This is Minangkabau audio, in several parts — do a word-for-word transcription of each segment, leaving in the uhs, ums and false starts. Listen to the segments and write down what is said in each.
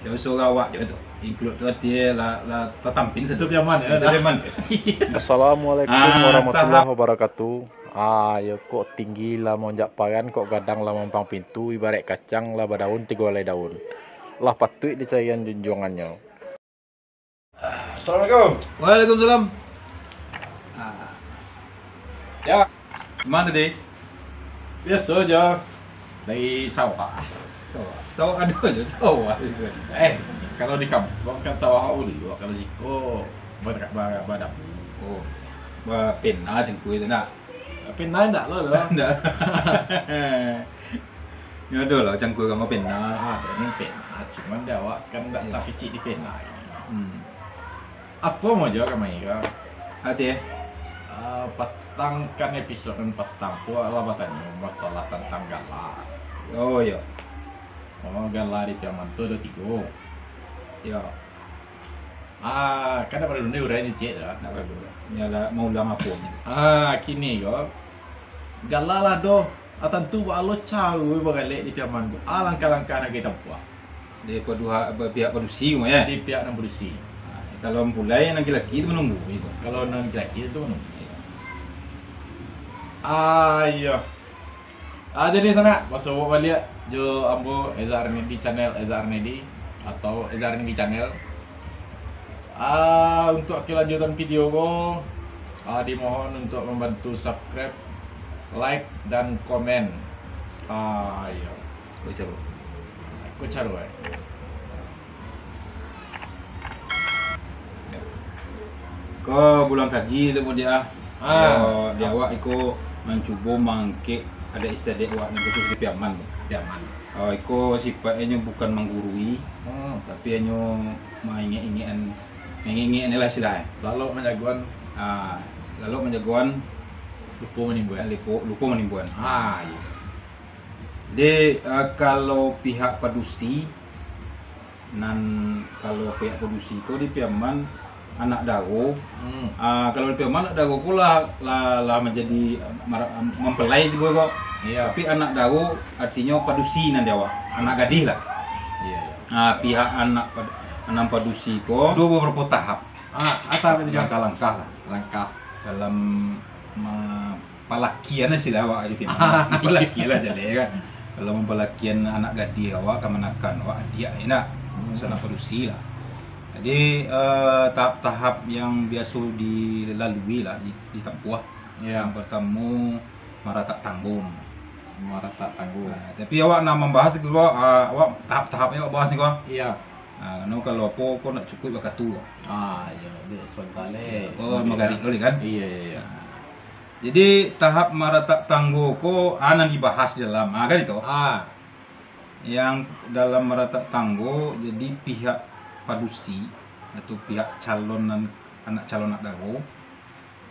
Yo, surang awak jo tu. Include tu arti lah, lah tatampin sajo. Setiaman, yo. Setiaman. Assalamualaikum Ah, warahmatullahi tahap wabarakatuh. Ah, yo kok tinggi lah monjak paran, kok gadang lah mampang pintu, ibarat kacang lah badaun tigo alai daun. Lah patuik dicarian junjuangannyo. Assalamualaikum. Waalaikumsalam. Ah. Ya. Mano tadi? Biaso jo. Dari sawah. Sawah. Sawah ado jo sawah. Eh, kalau di kampuang kan sawah ulu, kalau siko ba-, ba-, badabu. Oh. Ba-, pena singkui tu nak. Pena indak lo, lo. Indak. Nyo ado lah cangkua urang pena. Ah, ado nan pena, cuman di awak kan ndak Iyo. Tapicik di pena. Hmm. Apo mo jo kami ko? Ati, eh? Ah, patang kan episod nan patang tu lah batanyo masalah tantang gala. Oh, iyo. Oh, gala di Piaman tu ado tigo. Iyo. Ah, kan ndak paralu ni urai ni, cek, lah. Ndak paralu. Nyo lah maulang apo ni? Ah, kini ko. Gala lah doh. Ah, tantu ba Allah caro baralek di Piaman ko. Ah, langkah-langkah nan ka ditampuah. Di paduha-, ba-, pihak padusi ko, yo? Di pihak nan padusi. Ah, kalau mampulai nan laki-laki tu manunggu, gitu. Kalau nan laki-laki tu manunggu. Iyo. Ah, iyo. Ah, jadi sanak, basobok baliak jo ambo Eza Arnedi, channel Eza Arnedi atau Eza Arnedi Channel. Ah, untuk kelanjutan video ko, ah, dimohon untuk membantu subscribe, like, dan komen. Ah, iyo. Kok caro? Kok caro, eh? Ko bulan kaji lah, Bang, dia. Ah. Yo, di awak iko mancubo mangkek adat istiadat awak nan khusus di Piaman. Piaman. Oh, iko sifatnyo bukan manggurui, Hmm. tapi hanyo maingek-ingekan, maingek-ingekan lah istilahnyo. Lalok manjagoan. Ah, lalok manjagoan. Lupo manimbuan. Lupo, lupo manimbuan. Ah, iyo. Jadi, eh, kalau pihak padusi, nan kalau pihak padusi ko di Piaman anak daro, Hmm. ah, kalau di Piaman anak daro ko lah, lah, lah manjadi mara-, mampelai juo ko. Iyo. Tapi anak daro artinyo padusi nan di awak, anak gadih lah. Iyo, iyo. Ah, pihak anak pad-, nan padusi ko, ado babarapo tahap. Ah, asa apa tu, Jang? Langkah-langkah lah. Langkah. Dalam ma-, palakian lah istilah awak di Piaman. Palakian lah jaleh kan. Kalau mampalakian anak gadih awak, kamanakan awak, adiak, indak. Hmm. Sanak padusi lah. Jadi, eh, tahap-tahap yang biaso dilalui lah, di-, ditampuah. Iyo. Yang partamo, maratak tanggo. Maratak tanggo. Nah, tapi awak nak mambahas dulu, ah, awak tahap-tahapnyo awak bahas ni, kawan. Iyo. Ah, karano kalau apo, ko nak cukuik wakatu. Ah, iyo, dek, sabanta lai. Iyo, ko magarik dulu kan? Iyo, iyo, iyo. Ah. Jadi, tahap maratak tanggo ko, ah, nan dibahas di dalam, ah, kan itu? Ah. Yang dalam maratak tanggo, jadi pihak padusi atau pihak calon nan, anak calon anak daro,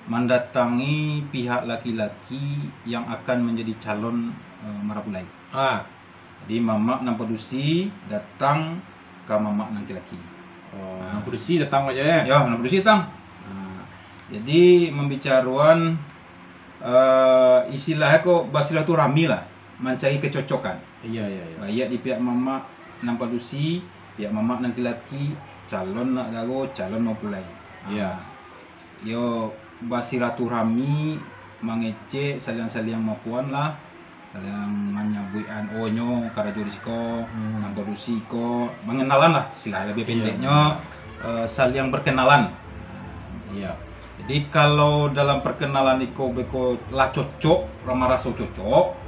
mandatangi pihak laki-laki yang akan manjadi calon, eh, marapulai. Ah. Jadi, mamak nan padusi datang ka mamak nan laki-laki. Oh, Ah. nan padusi datang sajo, yo? Yo, nan padusi datang. Ah. Jadi, mambicaroan, eh, istilahnyo ko basilaturahmi lah, mancari kecocokan. Iyo, iyo, iyo. Baiak di pihak mamak nan padusi, pihak mamak nan laki-laki, calon anak daro, calon mapulai. Iyo. Ah. Yo, basilaturahmi, mangecek, saliang-saliang mapuan lah, saliang manyabuikan, oh, nyo karajo di siko, Hmm. nan padusi ko, mangenalan lah, istilah labiah Iyo. pendeknyo, eh, saliang berkenalan. Iyo. Jadi, kalau dalam perkenalan iko beko lah cocok, lah maraso cocok,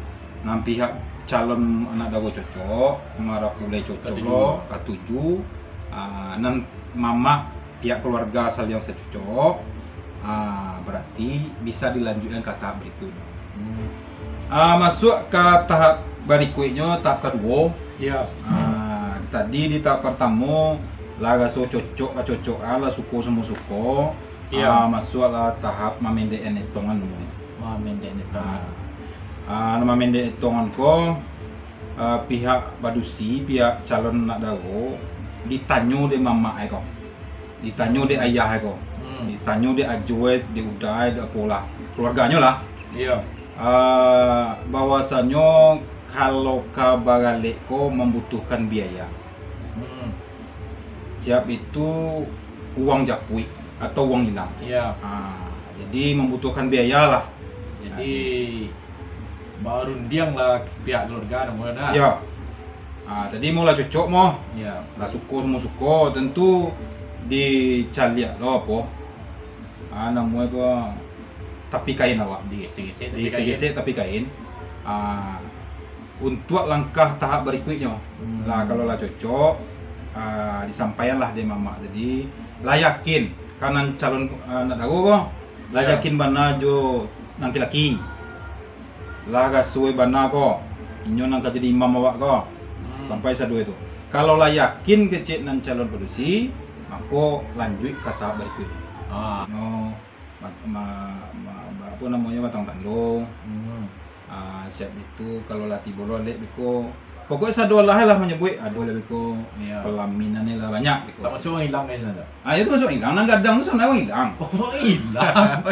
nan pihak calon anak daro cocok, marapulai cocok Katuju. lo, katuju, ah, nan mamak pihak keluarga saliang sacocok, ah, berarti bisa dilanjutkan ke tahap berikutnya. Hmm. Ah, masuk ke tahap berikutnya, tahap kedua. Iyo. Ah, tadi di tahap pertama, lah raso cocok, lah cocok, ah, lah suko samo suko. Iyo. Ah, masuaklah tahap mamendek etongan tu. Mamendek etongan. Ah, ah, mamendek etongan ko, ah, pihak padusi, pihak calon anak daro, ditanyo dek mamak e ko. Ditanyo dek ayah e ko. Hmm. Ditanyo dek ajo e, dek uda e, dek apolah. Keluarganyo lah. Iyo. Ah, bahwasanyo kalau ka baralek ko mambutuhkan biaya. Hmm. Siap itu uang japuik atau uang ilang. Iya. Ha, jadi mambutuhkan biaya lah. Jadi, barundiang lah pihak keluarga namonyo dah. Iya. Ha, tadi mau lah cocok mo. Iya. Lah suko samo suko, tentu dicaliak lo apo. Ha, namonyo ko tapi kain awak. Digesek-gesek tapi kain. Digesek-gesek tapi kain. Ha, untuak langkah tahap barikuiknyo. Hmm. Lah, kalau lah cocok, ah, disampaianlah dek mamak tadi, lah yakin ka nan calon, ah, nak daro ko, lah yakin bana jo nan laki-laki. Lah raso bana ko, inyo nan ka jadi imam awak ko, sampai sadonyo tu. Kalau lah yakin kecek nan calon padusi, mako lanjuik ka tahap barikuik. Ah. Nyo ma-, ma-, ma-, ba-, apo namonyo, matang tando. Hmm. Ah, siap itu, kalau lah tibo lo alek beko, pokoknyo sado lah, lah manyabuik, ado lah beko, iya, pelaminan ni lah banyak beko. Tak masuk urang ilang ka sinan tu? Ah, itu masuk ilang, nan gadang tu sabananyo urang ilang. Oh, ilang.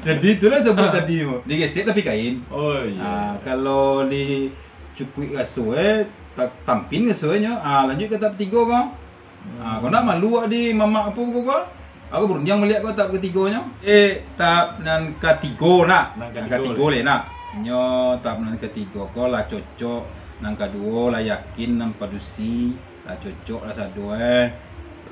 Jadi itulah sebab tadi tu, digesek tapi kain. Oh, iya. Ah, kalau dicukuik raso, eh, ta-, tampin raso nyo, ah, lanjuik ka tahap tigo ko. Hmm. Ah, kok ndak malu awak di mamak apo ko, ko? Awak barundiang baliak ko tahap katigonyo. Eh, tahap nan katigo nak. Nan katigo lai nak. Inyo tahap nan katigo ko lah cocok, nan kaduo lah yakin, nan padusi lah cocok lah sado, eh.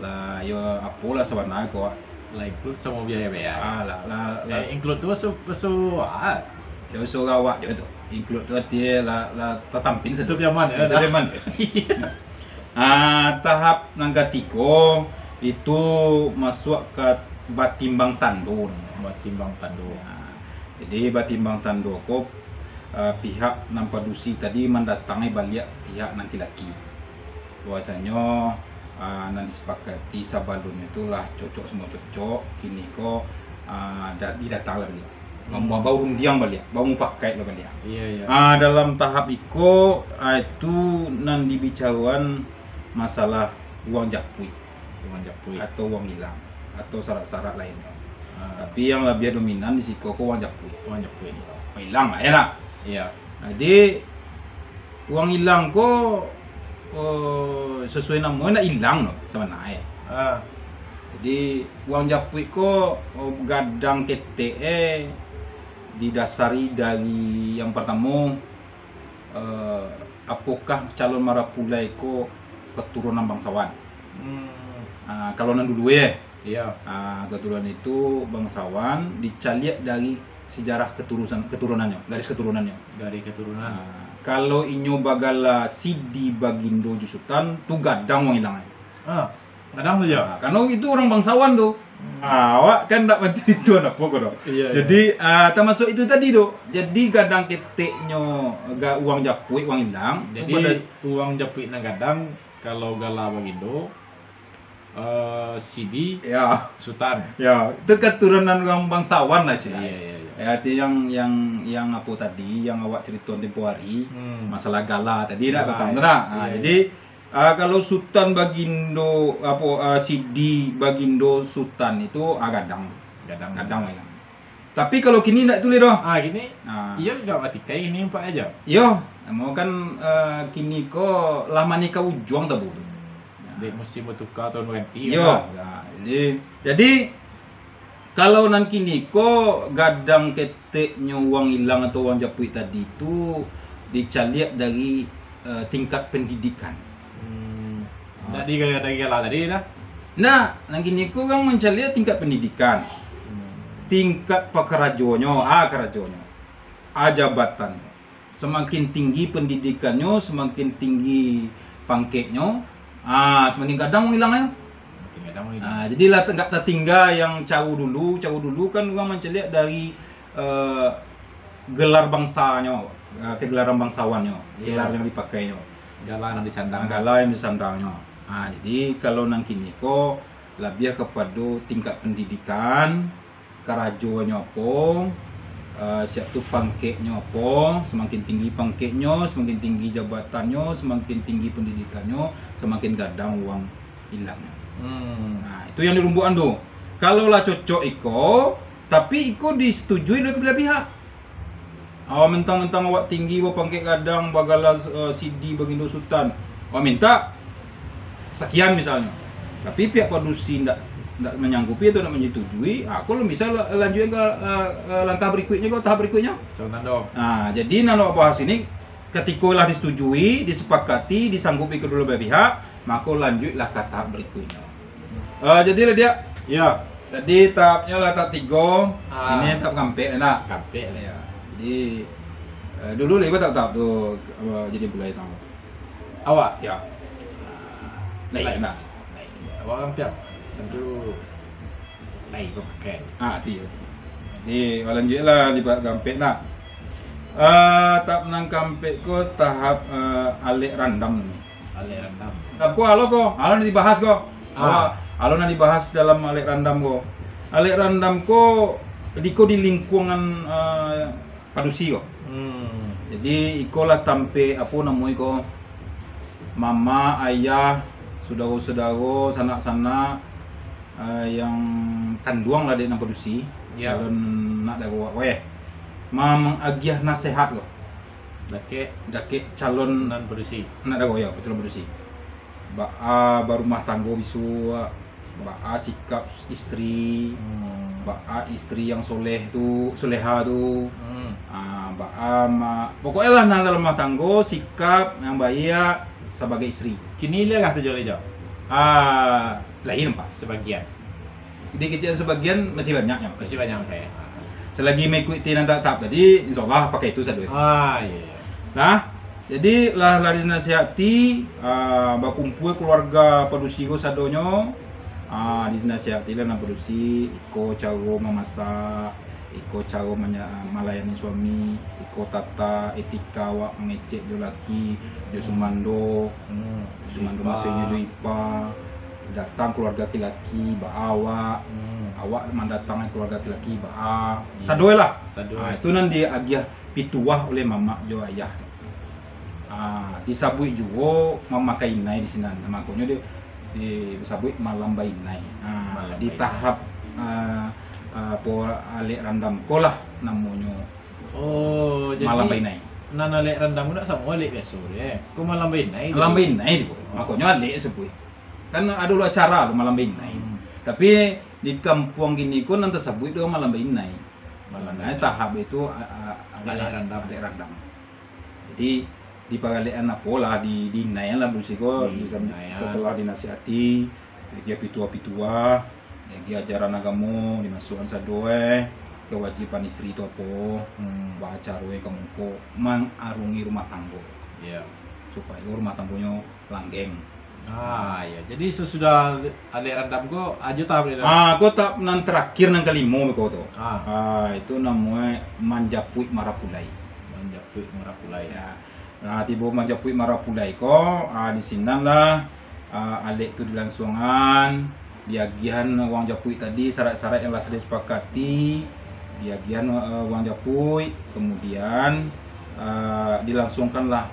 Lah, yo, apo lah sabananyo ko. Lah include samo biaya-biaya. Ah, lah, lah, lah. Eh, include tu maso, maso awak. Yo, maso awak je tu. Include tu artinyo lah, lah tatampin sado. Maso aman, yo, maso aman. Ah, tahap nan katigo itu masuak ka batimbang tando. Batimbang tando. Nah, jadi batimbang tando ko, ah, pihak nan padusi tadi mandatangi baliak pihak nan laki-laki. Bahwasanyo, ah, nan disepakati sabalunnyo tu lah cocok samo cocok, kini ko, ah, da-, didatang lah baliak. Hmm. Ba-, barundiang baliak, bamupakaik lah baliak. Iya, iya. Ah, dalam tahap iko, ah, itu nan dibicaroan masalah uang japuik. Uang japuik. Atau uang ilang, atau sarak-sarak lainnyo. Ah. Tapi yang labiah dominan di siko ko uang japuik. Uang japuik. Uang ilang lah, ya nak? Iya. Jadi, uang ilang ko, oh, sasuai namonyo ndak ilang doh sabananyo. Ah. Jadi, uang japuik ko, oh, gadang ketek, eh, didasari dari yang partamo, eh, apokah calon marapulai ko keturunan bangsawan? Hmm. Ah, kalau nan dulu, eh. Iya. Ah, keturunan itu bangsawan dicaliak dari sejarah keturusan, keturunannyo, garis keturunannyo. Garis keturunan. Ah, kalau inyo bagala Sidi, Bagindo jo Sutan, tu gadang uang ilang. Ah, gadang tu jo. Ah, karano itu urang bangsawan tu. Hmm. Ah, awak kan ndak mancaritoan apo ko doh. Iya, iya. Jadi, ah, tamasuak itu tadi tu. Jadi gadang keteknyo ga-, uang japuik, uang ilang. Jadi, uang japuik nan gadang, kalau gala Bagindo, eh, Sidi, ya, Sutan. Ya, itu keturunan urang bangsawan lah, sih. Iya, iya, iya. Ya, arti yang, yang, yang apo tadi, yang awak caritoan tempo hari, hmm, masalah gala tadi, nak, gala, patang tu, ya, nak? Ah, iya, jadi, iya, ah, kalau Sutan Bagindo, apo, ah, Sidi Bagindo Sutan itu, ah, gadang. Gadang. Gadang, ya. Tapi kalau kini ndak tulih doh. Ah, kini? Ah. Iyo, ndak batikai kini, empat aja. Iyo, namo kan, eh, kini ko lah manikah ujuang tabu tu. Dek musim batuka, tahun baganti. Iyo. Nah, jadi, jadi, kalau nan kini ko gadang keteknyo uang ilang atau uang japuik tadi tu dicaliak dari, eh, tingkat pendidikan. Hmm. Ah. Dari, dari gala tadi dah. Nah, nan kini ko urang mancaliak tingkat pendidikan. Hmm. Tingkat pakarajonyo, ah, karajonyo. Ah, jabatannyo. Samakin tinggi pandidikannyo, samakin tinggi pangkeknyo, ah, samakin gadang uang ilangnyo. Samakin gadang uang ilang. Ah, jadi lah te-, nggak tatingga yang caro dulu. Caro dulu kan urang mancaliak dari, eh, gelar bangsanyo, eh, kegelaran bangsawannyo, iya, gelar yang dipakainyo. Gala yang disandang. Ah, gala yang disandangnyo. Ah, jadi kalau nan kini ko labiah kapado tingkat pendidikan, karajonyo apo, eh, siap tu pangkeknyo apo, samakin tinggi pangkeknyo, samakin tinggi jabatannyo, samakin tinggi pandidikannyo, samakin gadang uang ilangnyo. Hmm. Nah, itu yang dirumbukan tu. Kalau lah cocok iko, tapi iko disetujui dek kabelah pihak. Awak mentang-mentang awak tinggi, bapangkek gadang, bagala, eh, Sidi, Bagindo, Sutan. Awak minta sakian misalnyo. Tapi pihak padusi ndak, ndak manyanggupi atau ndak manyatujui, ah, ko lo bisa la-, lanjuik ka, eh, eh, langkah barikuiknyo ko, tahap barikuiknyo. Sabananyo. Ah, jadi nan awak bahas ini, katiko lah disetujui, disepakati, disanggupi kedua belah pihak, mako lanjuiklah ka tahap barikuiknyo. Ah, jadi lah, Diak. Ya. Tadi tahapnyo lah tahap tigo, ah, ini tahap kaampek lah, nak. Kaampek lah. Ya. Jadi, eh, dulu lah ibo tahap-tahap tu, eh, jadi bulai tang. Awak? Ya. Lain, lain lah. Lain. Awak urang Piang. Tantu lain pamakai. Ah, tu yo. Jadi, lanjuik lah di tahap kaampek nak. Ah, tahap nan kaampek ko tahap, eh, alek randam. Alek randam. Tahap ko alo ko, alo nan dibahas ko. Ah. Alo, alo nan dibahas dalam alek randam ko. Alek randam ko di ko di lingkungan, eh, padusi ko. Hmm. Jadi, iko lah tampek, apo namo iko, mama, ayah, sudaro-sudaro, sanak-sanak, eh, yang kanduang lah dek nan padusi, ya, calon nak daro awak, weh, ma-, mangagiah nasehat ko. Dakek. Dakek calon nan padusi. Nak daro, ya, calon padusi. Baa barumah tanggo bisuak, baa sikap istri, hmm, baa istri yang soleh tu, soleha tu. Hmm. Ah, baa ma-, pokoknyo lah nan dalam rumah tanggo, sikap yang baiak sabagai istri. Kini lah kah tu, Jo? Ah, lain, Pak. Sabagian. Di kecek sabagian masih banyak yang masih banyak, Pak. Selagi mengikuti nan tahap tadi, insyaallah pakai itu sadoe. Ah, iya, iya. Nah, jadi lah, lah dinasihati, ah, bakumpul keluarga padusi ko sadonyo, ah, dinasihati lah nan padusi, iko caro mamasak, iko caro manya-, malayani suami, iko tata etika awak mangecek jo laki, jo sumando, hmm, jo sumando ipa. Maksudnyo jo ipa, datang keluarga laki-laki, baa awak, hmm, awak mandatangi keluarga laki-laki, baa, iya, sadoe lah. Sadoe. Ah, itu nan diagiah pituah oleh mamak jo ayah. Ah, disabuik juo mamakai inai di sinan. Makonyo di, disabuik malam bainai. Ah, malam bainai. Di tahap, ah, ah, apo, alek randam ko lah namonyo. Oh, jadi malam bainai. Nan alek randam ko ndak samo alek biaso tu, eh? Ko malam bainai tu. Malam bainai tu. Oh. Makonyo alek sabuik. Kan ado lo acara tu malam bainai. Hmm. Tapi di kampuang kini ko nan tasabuik tu malam bainai. Malam bainai. Malam bainai tahap itu, a-, a-, alek randam. Alek randam. Jadi, diparalekan apo lah, di, diinaian lah padusi ko, di sam-, diinaian. Setelah dinasihati, diagiah pituah-pituah, diagiah ajaran agamo, dimasuakan sadoe, kewajiban istri tu apo, hmm, baa caronyo ka muko, mangarungi rumah tanggo. Iya. Supayo rumah tanggonyo langgeng. Ah, iya. Jadi sasudah alek randam ko, ajo tahap alek randam. Ah, ko tahap nan terakhir, nan kalimo ko tu. Ah. Ah, itu namonyo manjapuik marapulai. Manjapuik marapulai. Ya. Nah, tibo manjapuik marapulai ko, ah, di sinan lah, ah, alek tu dilangsuangan, diagiahan uang japuik tadi, syarat-syarat yang lah sudah disepakati, diagiahan, eh, uang japuik, kemudian, eh, dilangsuangkanlah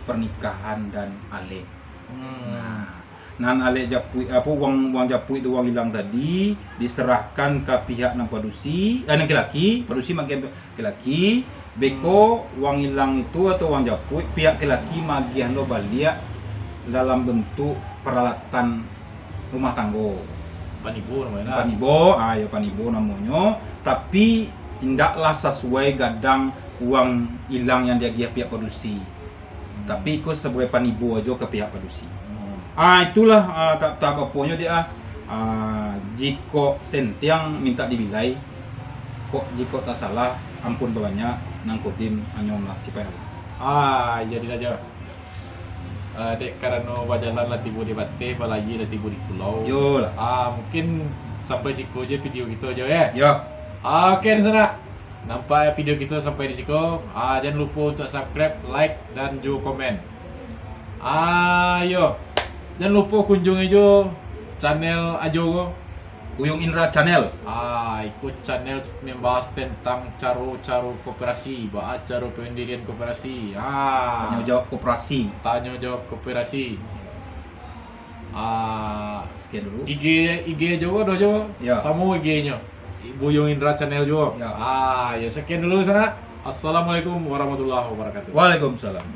pernikahan dan alek. Hmm. Nah, nan alek japuik, apo, uang, uang japuik tu, uang ilang tadi, diserahkan ka pihak nan padusi, eh, nan laki-laki, padusi maagiah laki-laki, beko, hmm, uang ilang itu atau uang japuik, pihak laki-laki maagiah lo baliak dalam bentuk peralatan rumah tanggo. Panibo namonyo lah. Panibo, ah, yo, panibo namonyo, tapi indaklah sasuai gadang uang ilang yang diagiah pihak padusi. Hmm. Tapi iko sabagai panibo ajo ka pihak padusi. Hmm. Ah, itulah, ah, ta-, tahap aponyo, Diak, ah. Ah, jikok sentiang mintak dibilai, kok jikok tasalah, ampun babanyak, nan kodim hanyo lah sipaik Allah. Ah, jadi sajo. Ah, dek karano bajalan lah tibo di bateh, balayia lah tibo di pulau. Yo lah. Ah, mungkin sampai siko je video kito je, yo. Yo. Ah, oke, sanak. Nampak video kito sampai di siko. Ah, jan lupo untuk subscribe, like, dan jo komen. Ah, yo. Jan lupo kunjungi jo channel Ajo ko. Uyung Indra Channel. Ah, iko channel membahas tentang caro-caro koperasi, baa caro pendirian koperasi. Ah. Tanyo jawab koperasi. Tanyo jawab koperasi. Ah, sekian dulu. I G, I G juo, ado juo. Ya. Samo I G-nyo. Buyung Indra Channel juo. Ya. Ah, ya, sekian dulu, sanak. Assalamualaikum warahmatullahi wabarakatuh. Waalaikumsalam.